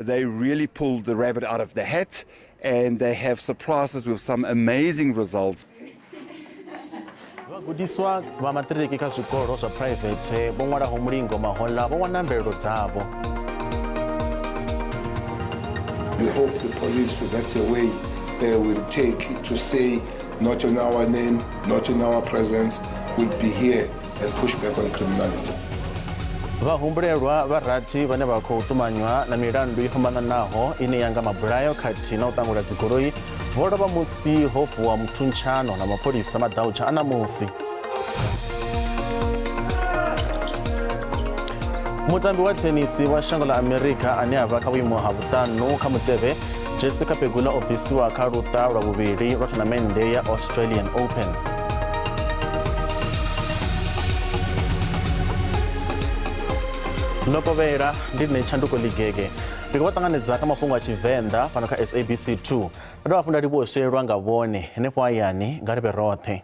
They really pulled the rabbit out of the hat and they have surprised us with some amazing results. Vhagudiswa vha maṱiriki kha zwikolo zwa phuraivethe vho ṅwalaho mulingo mahoḽa vho wana mvelelo dzavho. We hope the police that's a way they will take to say not in our name, not in our presence, will be here and push back on criminality. Vhahumbulelwa vha rathi vhane vha khou ṱumanywa na milandu yo fhambananaho ine ya nga mabulayo khathihi na u ṱangula dzigoloi vho lovha musi ho vuwa muthuntshano na mapholisa maḓautsha a ṋamusi. Mutambi wa thenisi wa shango ḽa Amerika ane a vha kha vhuimo ha vhuṱanu kha mutevhe Jessica Pegula o bvisiwa kha luṱa lwa vhuvhili lwa thonamennde ya Australian Open. Ndo kovhela ndi nṋe Tshanduko Ligege ndi khou vha ṱanganedza kha mafhungo a Tshivenḓa fhano kha SABC 2 nda dovha hafhu nda livhuwa u swielwa nga vhone henefho hayani nga ri vhe roṱhe.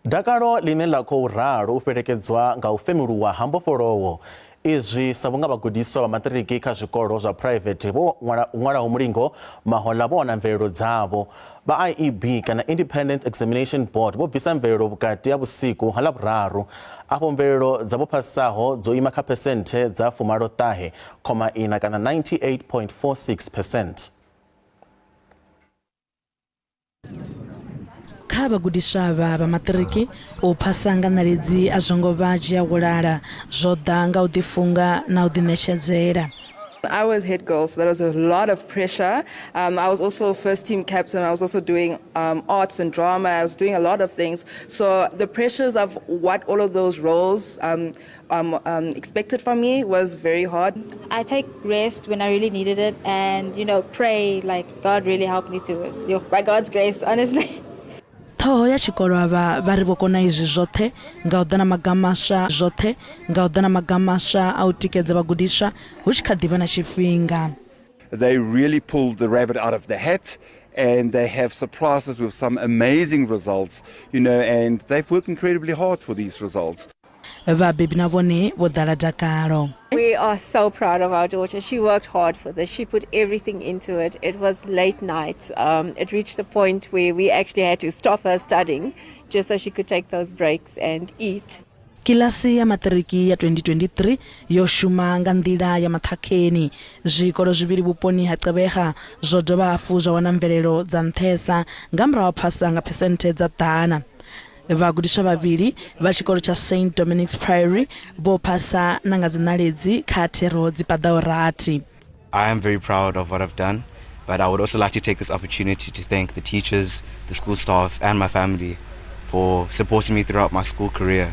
Dakalo ḽine ḽa khou ralo u fhelekedzwa nga u femuluwa ha mbofholowo. Izwi sa vhunga vhagudiswa vha maṱiriki kha zwikolo zwa phuraivethe vho ṅwalaho mulingo mahoḽa vho wana mvelelo dzavho. Vha IEB kana Independent Examination Board vho bvisa mvelelo vhukati ha vhusiku ha Ḽavhuraru. Afho mvelelo dza vho phasaho dzo ima kha phesenthe dza fumalo ṱahe khoma ina kana 98.46 percent. Kha vhagudiswa avha vha maṱiriki, u phasa nga ṋaledzi a zwo ngo vha dzhia vhulala, zwo ḓa nga u ḓifunga na u ḓiṋetshedzela. I was head girl, so that was a lot of pressure. I was also first team captain. I was also doing arts and drama. I was doing a lot of things. So the pressures of what all of those roles expected from me was very hard. I take rest when I really needed it and, you know, pray like God really helped me through it. By God's grace, honestly. Ṱhoho ya tshikolo avha vha ri vho kona izwi zwoṱhe nga u ḓa na maga maswa zwoṱhe nga u ḓa na maga maswa a u tikedza vhagudiswa hu tshi kha ḓi vha na tshifhinga. They really pulled the rabbit out of the hat and they have surprised us with some amazing results, you know, and they've worked incredibly hard for these results. Vhabebi na vhone vho ḓala dakalo. We are so proud of our daughter. She worked hard for this. She put everything into it. It was late nights. It reached a point where we actually had to stop her studying just so she could take those breaks and eat. Kiḽasi ya maṱiriki ya 2023 yo shuma nga nḓila ya maṱhakheni. Zwikolo zwivhili vhuponi ha Gqeberha zwo dovha hafhu zwa wana mvelelo dza nṱhesa nga murahu ha phasa nga phesenthe dza ḓana. Vhagudiswa vhavhili vha tshikolo tsha Saint Dominic's Priory vho phasa na nga dziṋaledzi kha thero dzi paḓaho rathi. I am very proud of what I've done, but I would also like to take this opportunity to thank the teachers, the school staff and my family for supporting me throughout my school career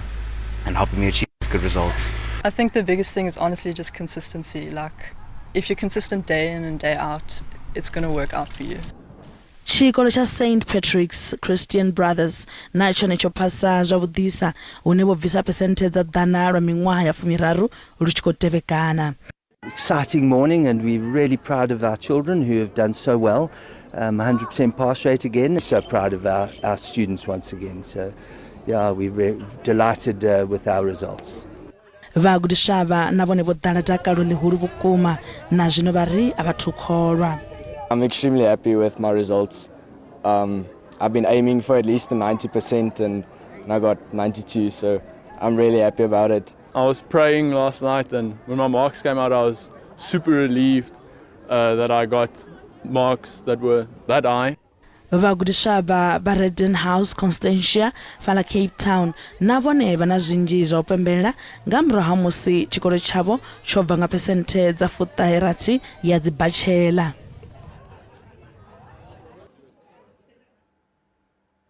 and helping me achieve these good results. I think the biggest thing is honestly just consistency. Like, if you're consistent day in and day out, it's going to work out for you. Tshikolo tsha Saint Patrick's Christian Brothers na tshone tsho phasa zwavhuḓisa hune vho bvisa phesenthe dza ḓana lwa miṅwaha ya fumiraru lu tshi khou tevhekana. Exciting morning and we're really proud of our children who have done so well. 100% pass rate again. So proud of our students once again. So yeah, we're delighted with our results. Vhagudiswa avha na vhone vho ḓala dakalo ḽihulu vhukuma na zwino vha ri a vha thu kholwa. I'm extremely happy with my results. I've been aiming for at least the 90% and I got 92, so I'm really happy about it. I was praying last night and when my marks came out I was super relieved that I got marks that were that high. Vhagudiswa avha vha Redden House Constantia fhaḽa Cape Town na vhone vha na zwinzhi zwa u pembelela nga murahu ha musi tshikolo tshavho tsho bva nga phesenthe dza fuṱahe rathi ya dzibatshela.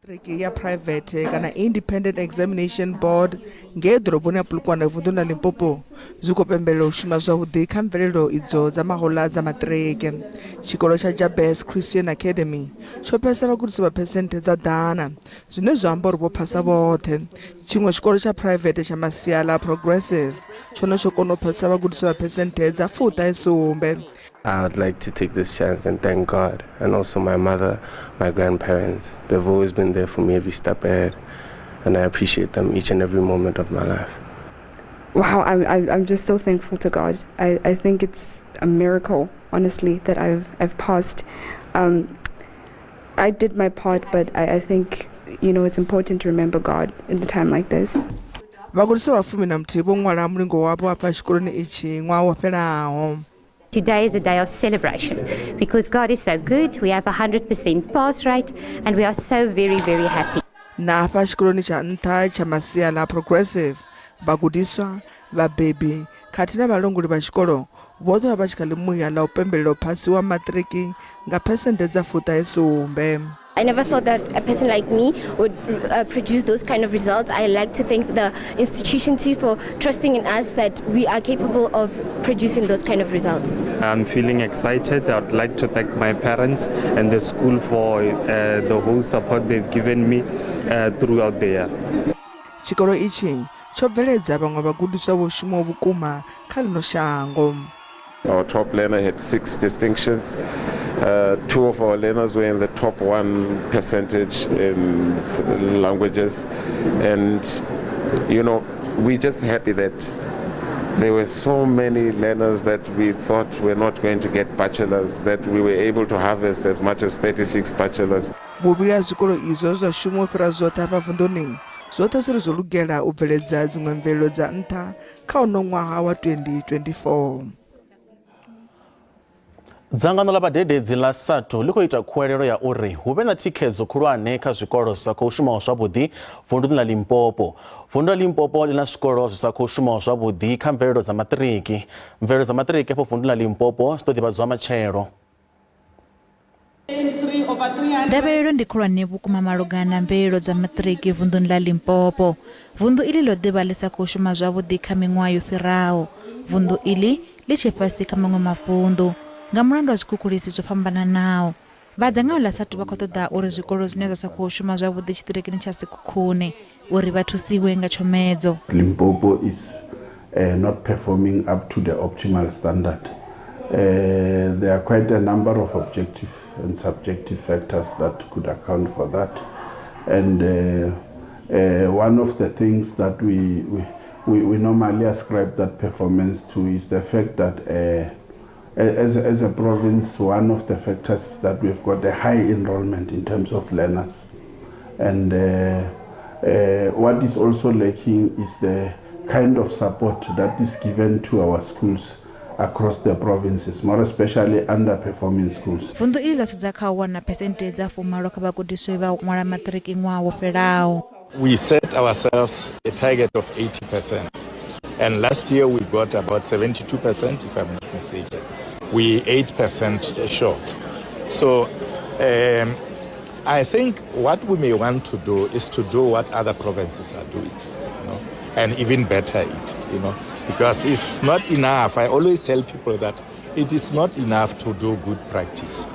Maṱiriki ya Private kana Independent Examination Board ngei ḓoroboni ya Polokwane vunḓuni ḽa Limpopo zwi khou pembelela u shuma zwavhuḓi kha mvelelo idzo dza mahoḽa dza maṱiriki. Tshikolo tsha Jabez Christian Academy tsho phasa vhagudiswa vha phesenthe dza ḓana zwine zwa amba uri vho phasa vhoṱhe. Tshiṅwe tshikolo tsha phuraivethe tsha Masiala Progressive tshone tsho kona u phasa vhagudiswa vha phesenthe dza fuṱahe sumbe. I would like to take this chance and thank God and also my mother, my grandparents. They've always been there for me every step ahead, and I appreciate them each and every moment of my life. Wow, I'm just so thankful to God. I think it's a miracle, honestly, that I've passed. I did my part, but I think, you know, it's important to remember God in a time like this. Vhagudiswa vha 11 vho ṅwala mulingo wavho afha tshikoloni itshi ṅwaha wo fhelaho. Today is a day of celebration because God is so good. We have 100% pass rate and we are so very, very happy. Na afha tshikoloni tsha nṱha tsha Masiala Progressive, vhagudiswa, vhabebi khathihi na vhalongoli vha tshikolo vhoṱhe vha vha tshi kha ḽimuya ḽa u pembelela u phasiwa maṱiriki nga phesenthe dza 77. I never thought that a person like me would produce those kind of results. I like to thank the institution too for trusting in us that we are capable of producing those kind of results. I'm feeling excited. I'd like to thank my parents and the school for the whole support they've given me throughout the year. Tshikolo itshi tsho bveledza vhaṅwe vhagudiswa vho shumaho vhukuma kha ḽino shango. Our top learner had 6 distinctions. 2 of our learners were in the top 1% in languages. And, you know, we're just happy that there were so many learners that we thought were not going to get bachelors, that we were able to harvest as much as 36 bachelors. Vhuvhili ha zwikolo izwo zwa shuma u fhira zwoṱhe hafha vunḓuni, zwoṱhe zwi ri zwo lugela u bveledza dziṅwe mvelelo dza nṱha kha uno ṅwaha wa 2024. Dzangano ḽa vhadededzi ḽa SATU ḽi khou ita khuwelelo ya uri hu vhe na thikhedzo khulwane kha zwikolo zwi sa khou shumaho zwavhuḓi vunduni ḽa Limpopo. Vundu ḽa Limpopo ḽi na zwikolo zwi sa khou shumaho zwavhuḓi kha mvelelo dza maṱiriki. Mvelelo dza maṱiriki afho vunduni ḽa Limpopo zwi ḓo ḓivhadzwa matshelo. Ndavhelelo ndi khulwane vhukuma malugana na mvelelo dza maṱiriki vunḓuni ḽa Limpopo. Vunḓu iḽi ḽo ḓivha ḽi sa khou shuma zwavhuḓi kha miṅwaha yo fhiraho. Vunḓu iḽi ḽi tshe fhasi kha maṅwe mavunḓu nga mulandu wa zwikhukhulisi zwo fhambananaho. Vha dzangano ḽa SATU vha khou ṱoḓa uri zwikolo zwine zwa sa khou shuma zwavhuḓi tshiṱirikini tsha Sekhukhune uri vha thusiwe nga tshomedzo. Limpopo is not performing up to the optimal standard. There are quite a number of objective and subjective factors that could account for that. And one of the things that we normally ascribe that performance to is the fact that as a province, one of the factors is that we've got a high enrollment in terms of learners. And what is also lacking is the kind of support that is given to our schools across the provinces, more especially underperforming schools. Vunḓu iḽi ḽo sedza kha u wana phesenthe dza 80 kha vhagudiswa vha ṅwala maṱiriki ṅwaha wo fhelaho. We set ourselves a target of 80%. And last year we got about 72%, if I'm not mistaken. We 8% short. So I think what we may want to do is to do what other provinces are doing, you know, and even better it, you know, because it's not enough. I always tell people that it is not enough to do good practice,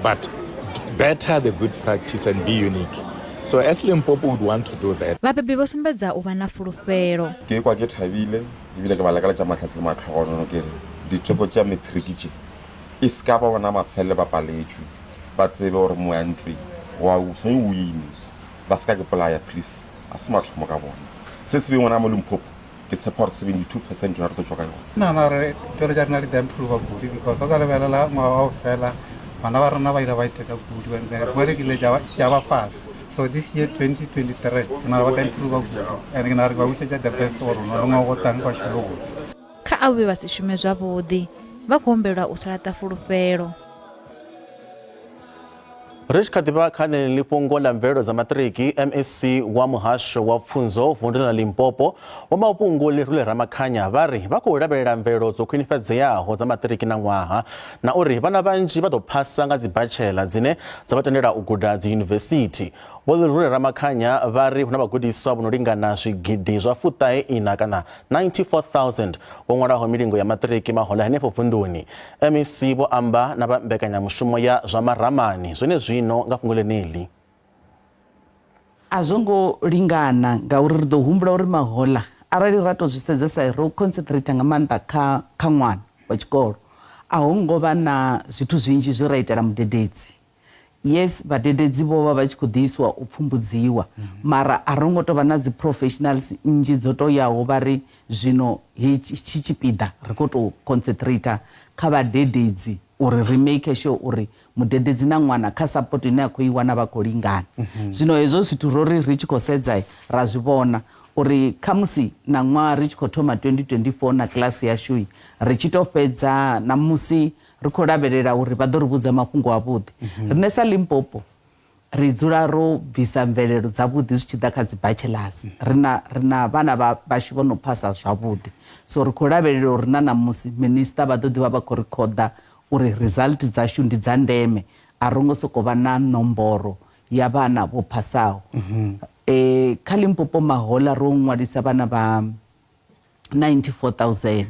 but better the good practice and be unique. So as Limpopo would want to do that. Vhabebi vho sumbedza u vha na fulufhelo. Ke kwa ke thabile ebile ke ba lakaletša mahlatse le matlhogonono ke re diteko tša matric tše e se ka ba bona mafele ba paletšwe, ba tsebe gore moya ntwe wa o swanyi o ime, ba se ka ke polaya please, a se mathomo ka bona. Se se be ngwana mo Limpopo ke tshepa gore 72% yona re tlo tšwa ka yona. Nagana gore ditoro tša rena di tla improve kudu because o ka lebelela ngwaga wa go fela bana ba rena ba ile ba iteka kudu and then dikolo di ile tša ba fase. So this year 2023 ke nagana ba tla improve kudu and ke nagana gore ba bušetša the best gore rona le ngwaga o tlang ba šome botse. Kha avho vhe vha si shume zwavhuḓi vha khou humbelwa u sa laṱa fulufhelo. Ri tshi kha ḓi vha kha ḽeneḽi fhungo ḽa mvelelo dza maṱiriki, MEC wa muhasho wa pfunzo vunduni ḽa Limpopo Vho Mapungu Lerule Ramakhanya vha ri vha khou lavhelela mvelelo dzo khwinifhadzeaho dza maṱiriki na ṅwaha na uri vhana vhanzhi vha ḓo phasa nga dzibhatshela dzine dza vha tendela u guda dzi yunivesithi. Vho Lerule Ramakhanya vha ri hu na vhagudiswa vho no lingana zwigidi zwa 94 kana 94,000 vho ṅwalaho milingo ya maṱiriki mahoḽa henefho vunduni. MEC vho amba na vha mbekanyamushumo ya zwa maramani zwenezwino nga fhungo ḽeneḽi. A zwo ngo lingana ngauri ri ḓo humbula uri mahoḽa arali ra to zwi sedzesa ro concentrate nga maanḓa kha ṅwana wa tshikolo. A ho ngo vha na zwithu zwinzhi zwe ra itela mudededzi. Yes, vhadededzi vho vha vha tshi khou ḓi iswa u pfumbudziwa, mara a ro ngo tou vha na dzi professionals nnzhi dzo tou yaho vha ri zwino hetshi tshipiḓa ri khou tou concentrator kha vhadededzi uri ri make sure uri mudededzi na ṅwana kha support ine a khou i wana vha khou lingana. Zwino hezwo zwithu ro ri ri tshi khou sedza ra zwi vhona uri khamusi na ṅwaha ri tshi khou thoma 2024 na kilasi yashu ri tshi tou fhedza na musi ri khou lavhelela uri vha ḓo ri vhudza mafhungo avhuḓi. Riṋe sa Limpopo ri dzula ro bvisa mvelelo dzavhuḓi zwi tshi ḓa kha dzi bachelors. Ri na ri na vhana vhashu vho no phasa zwavhuḓi, so ri khou lavhelela uri na ṋamusi minister vha ḓo ḓi vha vha khou ri khoḓa uri result dzashu ndi dza ndeme, a ro ngo sokou vha na nomboro ya vhana vho phasaho. Kha Limpopo mahoḽa ro ṅwalisa vhana vha 94,000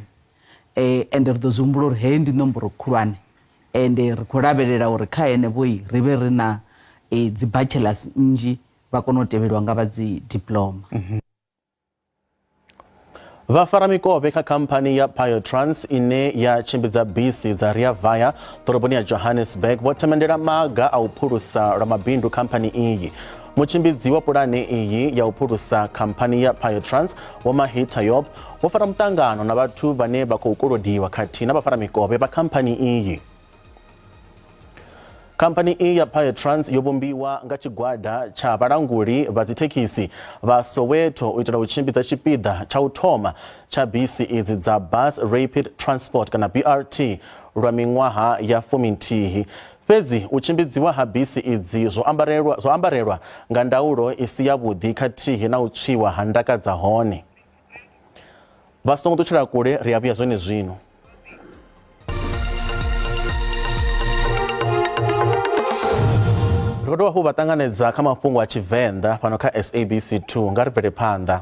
ende ri ḓo zwi humbula uri heyi ndi nomboro khulwane ende ri khou lavhelela uri kha henevhoi ri vhe ri na dzi bachelors nnzhi vha kone u tevheliwa nga vha dzi diploma. Vhafaramikovhe kha khamphani ya Piotrans ine ya tshimbidza bisi dza Rea Vaya ḓoroboni ya Johannesburg vho themendela maga a u phulusa lwa mabindu khamphani iyi. Mutshimbidzi wa pulane iyi ya u phulusa khamphani ya Piotrans Vho Mahi Tayob vho fara muṱangano na vhathu vhane vha khou kolodiwa khathihi na vhafaramikovhe vha khamphani iyi. Khamphani iyi ya Piotrans yo vhumbiwa nga tshigwada tsha vhalanguli vha dzithekhisi vha Soweto u itela u tshimbidza tshipiḓa tsha u thoma tsha bisi idzi dza Bus Rapid Transport kana BRT lwa miṅwaha ya fuminthihi. Fhedzi u tshimbidziwa ha bisi idzi zwo ambarelwa zwo ambarelwa nga ndaulo i si yavhuḓi khathihi na u tswiwa ha ndaka dza hone. Vha songo ṱutshela kule, ri a vhuya zwenezwino. Ri khou dovha hafhu vha ṱanganedza kha mafhungo a Tshivenḓa fhano kha SABC 2. Nga ri bvele phanḓa.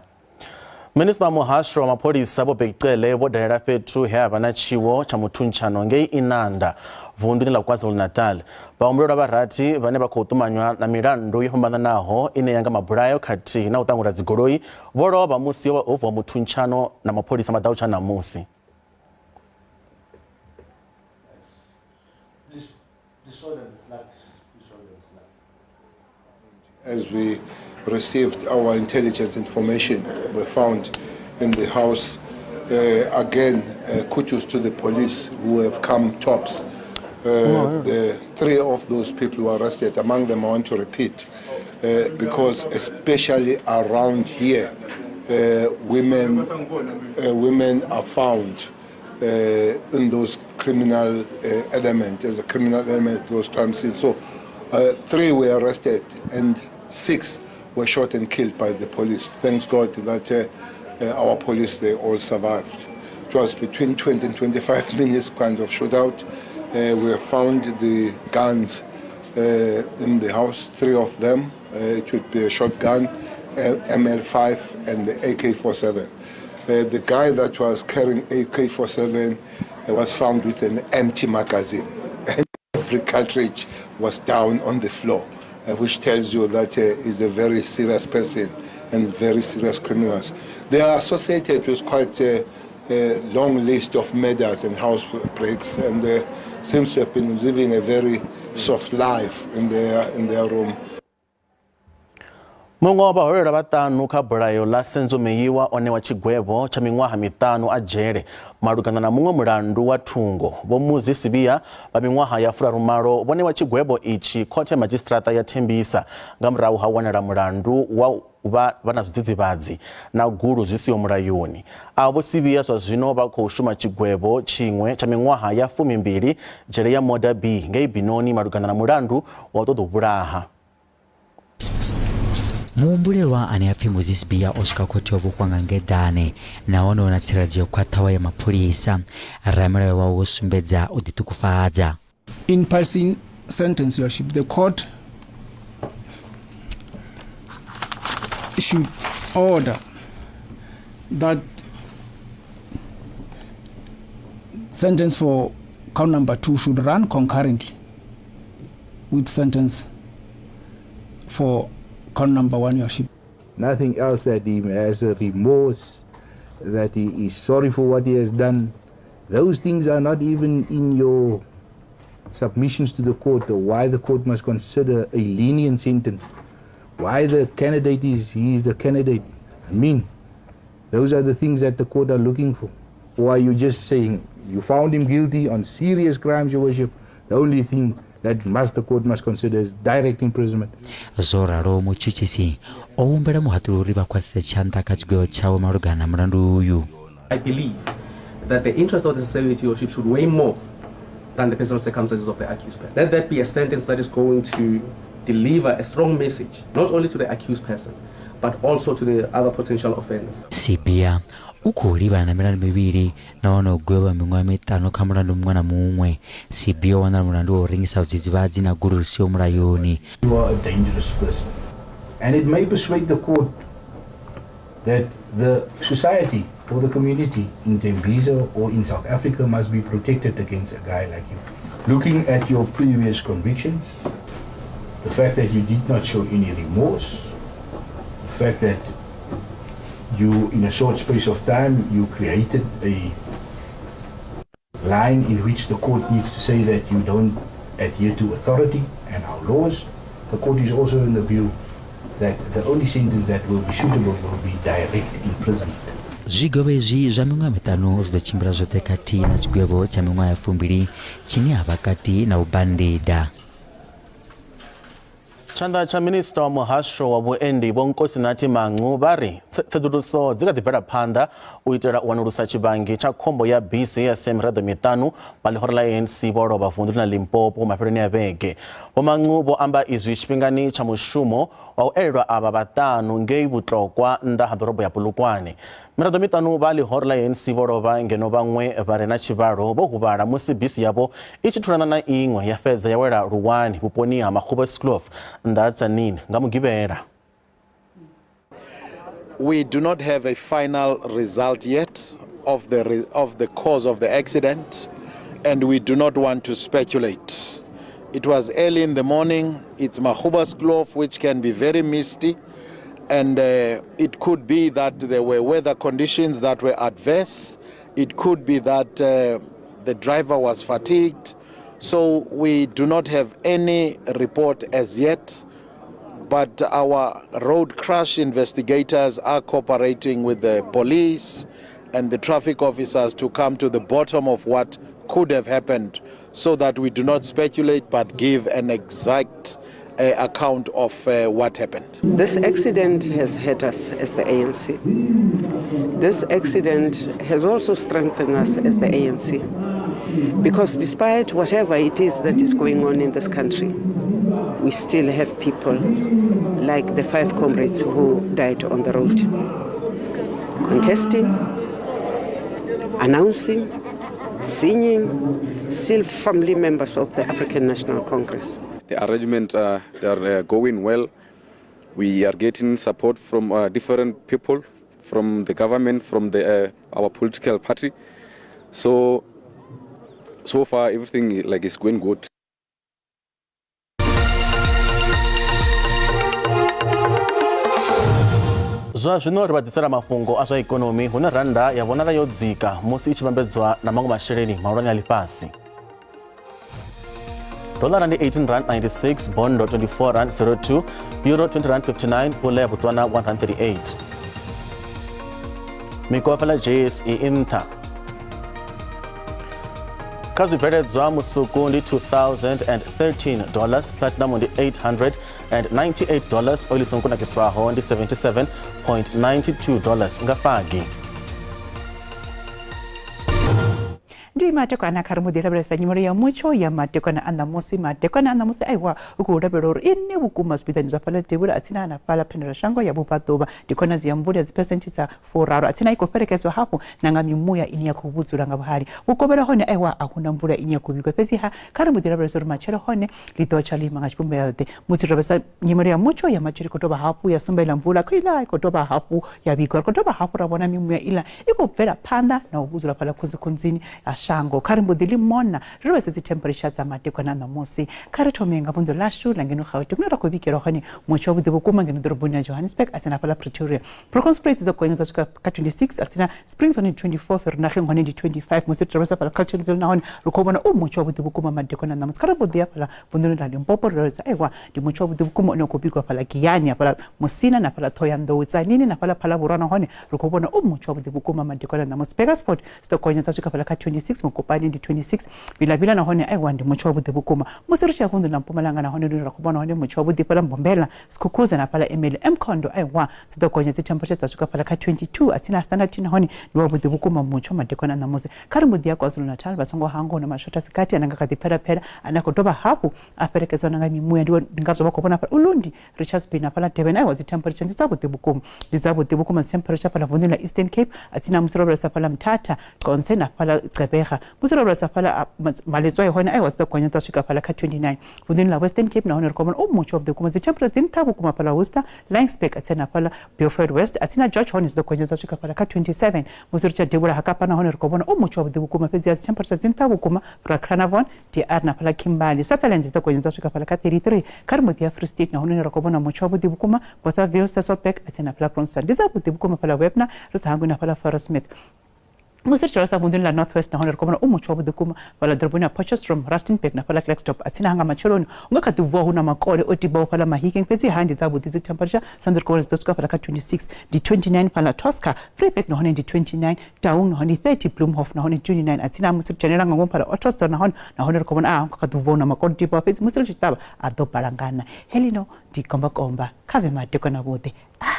Minisiṱa wa muhasho wa mapholisa Vho Bheki Cele vho dalela fhethu he ha vha na tshiwo tsha muthuntshano ngei Inanda vunduni ḽa KwaZulu-Natal. Vhahumbulelwa vha rathi vhane vha khou ṱumanywa na milandu yo fhambananaho ine ya nga mabulayo khathihi na u ṱangula dzigoloi vho lovha musi ho vuwa muthuntshano na mapholisa maḓautsha a ṋamusi. As we received our intelligence information, we found in the house, again, kudos to the police who have come tops. The three of those people were arrested. Among them, I want to repeat, because especially around here, women are found in those criminal element, as a criminal element, those crime scenes. So 3 were arrested and 6 were shot and killed by the police. Thanks God that our police, they all survived. It was between 20 and 25 minutes kind of shootout. We have found the guns in the house, 3 of them. It would be a shotgun, ML5 and the AK-47. The guy that was carrying AK-47 was found with an empty magazine. And every cartridge was down on the floor, which tells you that he's a very serious person and very serious criminals. They are associated with quite a long list of murders and house breaks, and they seems to have been living a very soft life in their room. Muṅwe wa vhaholelwa vhaṱanu kha bulayo ḽa Senzo Meyiwa o ṋewa tshigwevho tsha miṅwaha miṱanu a dzhele malugana na muṅwe mulandu wa thungo. Vho Muzi Sibiya vha miṅwaha ya 80 vho ṋewa tshigwevho itshi khothe ya madzhisiṱiraṱa ya Tembisa nga murahu ha u wanala mulandu wa u vha vha na zwidzidzivhadzi na gulu zwi siho mulayoni. Avho Vho Sibiya zwa zwino vha khou shuma tshigwevho tshiṅwe tsha miṅwaha ya 12 dzhele ya Moda B ngei Benoni malugana na mulandu wa u ṱoḓa u vhulaha. Muhumbulelwa ane a pfi Muzi Sibiya o swika khothe o vhofhwa nga ngeḓane nahone hu na tsireledzo yo khwaṱhaho ya mapholisa. Ramilayo wawe wo sumbedza u ḓiṱukufhadza. In passing sentence, Your Worship, the court should order that sentence for count number 2 should run concurrently with sentence for count number 1, Your Worship. Nothing else that he has a remorse, that he is sorry for what he has done, Those things are not even in your submissions to the court, or why the court must consider a lenient sentence, why the candidate is, he is the candidate. I mean, those are the things that the court are looking for. Or are you just saying you found him guilty on serious crimes, Your Worship? The only thing that must the court must consider is direct imprisonment. Zwo ralo mutshutshisi o humbela muhaṱuli uri vha khwaṱhise tshanḓa kha tshigwevho tshawe malugana na mulandu uyu. I believe that the interest of the society, Your Worship, should weigh more than the personal circumstances of the accused person. Let that be a sentence that is going to deliver a strong message, not only to the accused person, but also to the other potential offenders. Sibiya u khou livhana na milandu mivhili nahone o gwevha miṅwaha miṱanu kha mulandu muṅwe na muṅwe. Sibiya o wanala mulandu wa u rengisa zwidzidzivhadzi na goloi lu siho mulayoni. You are a dangerous person, and it may persuade the court that the society or the community in Tembisa or in South Africa must be protected against a guy like you. Looking at your previous convictions, the fact that you did not show any remorse, the fact that you, in a short space of time, you created a line in which the court needs to say that you don't adhere to authority and our laws. The court is also in the view that the only sentence that will be suitable will be direct imprisonment. Zwigwevho izwi zwa miṅwaha miṱanu zwi ḓo tshimbila zwoṱhe khathihi na tshigwevho tsha miṅwaha ya fumbili tshine ha vha kati na u bandida. Tshanḓa tsha minista wa muhasho wa vhuendi Vho Nkosinathi Manqu vha ri tsedzuluso dzi kha ḓi bvela phanḓa u itela u wanulusa tshivhangi tsha khombo ya bisi ya sia miraḓo miṱanu vha ḽihoro ḽa ANC vho lovha vunḓuni ḽa Limpopo mafheloni a vhege. Vho Manqu vho amba izwi tshifhingani tsha mushumo wa u elelwa avha vhaṱanu ngei Vhutlokwa nnḓa ha ḓorobo ya Polokwane. Miraḓo miṱanu vha ḽihoro ḽa ANC vho lovha ngeno vhaṅwe vha re na tshivhalo vho huvhala musi bisi yavho i tshi thulana na iṅwe ya fhedza ya wela luwani vhuponi ha Magoebaskloof nnḓa ha Tzaneen nga Mugivhela. We do not have a final result yet of the cause of the accident, and we do not want to speculate. It was early in the morning. It's Magoebaskloof, which can be very misty, and it could be that there were weather conditions that were adverse. It could be that the driver was fatigued. So we do not have any report as yet, but our road crash investigators are cooperating with the police and the traffic officers to come to the bottom of what could have happened, so that we do not speculate but give an exact account of what happened. This accident has hurt us as the ANC. This accident has also strengthened us as the ANC, because despite whatever it is that is going on in this country, we still have people like the 5 comrades who died on the road, contesting, announcing, singing, still family members of the African National Congress. The arrangement, they are going well. We are getting support from different people, from the government, from the our political party. So far everything is going good. Zwa zwino ri vha ḓisela mafhungo a zwa ikonomi hune randa ya vhonala yo dzika musi i tshi vhambedzwa na maṅwe masheleni mahulwane a ḽifhasi. Dollar ndi 18.96, bondo 24.02, euro 20.59, pula ya Botswana 1.38. Mikovhe ḽa JSE i nṱha. Kha zwibveledzwa musuku ndi $2,013, platinum ndi $898, oil songo kunakiswaho ndi $77.92 nga fagi. Ndi matekwana kha ri mbo ḓi lavhelesa nyimelo ya mutsho ya matekwana a ṋamusi. Matekwana a ṋamusi aiwa u khou lavhelela uri ine vhukuma zwipiḓani zwa fhaḽa devhula a tsini hanefhaḽa phendela ya vhubvaḓuvha ndi khonadzi ya mvula ya dzi phesenthe dza 30 a tsini i khou fhelekedzwa hafhu na nga mimuya ine ya khou vhudzula nga vhuhali. Vhukovhela hone aiwa a huna mvula ine ya khou vhigwa, fhedziha kha ri mbo ḓi lavhelesa uri matshelo hone ḽi ḓo tsha ḽi ima nga tshivhumbeo ḓe. Musi ri lavhelesa nyimelo ya mutsho ya matshelo i khou dovha hafhu ya sumbela mvula khwiḽa i khou dovha hafhu ya vhigwa. Ri khou dovha hafhu ra vhona mimuya iḽa i khou bvela phanḓa na u vhudzula fhaḽa khunzikhunzini ya shango. Kha ri mbo ḓi ḽi mona ri lavhelese dzi temperature dza madekwana a ṋamusi. Kha ri thome nga vunḓu ḽashu ḽa ngeno Gauteng hune ra khou vhigelwa hone mutsho wavhuḓi vhukuma ngeno ḓoroboni ya Johannesburg a tsina fhaḽa Pretoria. Bronkhorstspruit dzi ḓo gonya dza swika kha 26 a tsina Springs hone ndi 24 Vereeniging hone ndi 25 musi ri tshi lavhelesa fhaḽa Carltonville nahone ri khou vhona u mutsho wavhuḓi vhukuma madekwana a ṋamusi. Kha ri mbo ḓi ya fhaḽa vunḓuni ḽa Limpopo ri lavhelesa aiwa ndi mutsho wavhuḓi vhukuma une wa khou bikwa fhaḽa Giyani hafhaḽa Musina na fhaḽa Ṱhohoyanḓou Tzaneen na fhaḽa Phalaborwa nahone ri khou vhona u mutsho wavhuḓi vhukuma madekwana a ṋamusi. Burgersfort dzi ḓo gonya dza swika fhaḽa kha 26 Mokopane ndi 26 Vilavila nahone aiwa ndi mutsho wavhuḓi vhukuma musi ri tshi ya vunḓuni ḽa Mpumalanga nahone lune ra khou vhona hone mutsho wavhuḓi fhaḽa Mbombela Skukuza na fhaḽa Emeli Mkhondo aiwa dzi ḓo gonya dzi temperature dza swika fhaḽa kha 22 a tsini ha standard nahone ndi wavhuḓi vhukuma mutsho madekwana a ṋamusi. Kha ri mbo ḓi ya KwaZulu-Natal vha songo hangwa hu na mashotha a si gathi ane nga kha ḓi phelapela ane a khou dovha hafhu a fhelekedzwa na nga mimuya ndi ngazwo vha khou vhona fhaḽa Ulundi Richards Bay na fhaḽa Durban aiwa dzi temperature ndi dzavhuḓi vhukuma ndi dzavhuḓi vhukuma dzi temperature fhaḽa vunḓuni ḽa Eastern Cape a tsini na musi ro lavhelesa fhaḽa Mthatha Qonce na fhaḽa Gqeberha musi ro lavhelesa fhaḽa Maletswai hone aiwa dzi ḓo gonya dza swika fhaḽa kha 29 vunḓuni ḽa Western Cape nahone ri khou vhona u mutsho wavhuḓi vhukuma dzi temperature dzi nṱha vhukuma fhaḽa Worcester Laingsburg a tsini na fhaḽa Beaufort West a tsini na George hone dzi ḓo gonya dza swika fhaḽa kha 27 musi ri tshi devhula ha Kapa nahone ri khou vhona u mutsho wavhuḓi vhukuma fhedzi dzi temperature dzi nṱha vhukuma fhaḽa Carnarvon DR na fhaḽa Kimberley Sutherland dzi ḓo gonya dza swika fhaḽa kha 33 kha ri mbo ḓi ya Free State nahone ri khou vhona mutsho wavhuḓi vhukuma Bothaville Sasolburg a tsini na fhaḽa Kroonstad ndi dzavhuḓi vhukuma fhaḽa Wepener ri sa hangwi na fhaḽa Fauresmith. Musi ri tshi lavhelesa vunḓuni ḽa North West nahone ri khou vhona u mutsho wavhuḓi vhukuma fhaḽa ḓoroboni ya Potchefstroom, Rustenburg na fhaḽa Klerksdorp a tsini ha nga matsheloni hu nga kha ḓi vuwa hu na makole o tibaho fhaḽa Mahikeng fhedzi ha ndi dzavhuḓi dzi temperature sa ri khou vhona dzi ḓo swika fhaḽa kha 26 ndi 29 fhaḽa Tosca, Vryburg nahone ndi 29 Taung nahone ndi 30 Bloemhof nahone ndi 29 a tsini ha musi ri dzhenela nga ngomu fhaḽa Ottosdal nahone nahone ri khou vhona a hu nga kha ḓi vuwa hu na makole o tibaho fhedzi musi ri tshi ṱavha a ḓo balangana. Heḽino ndi gombakomba kha vhe madekwana avhuḓi. A.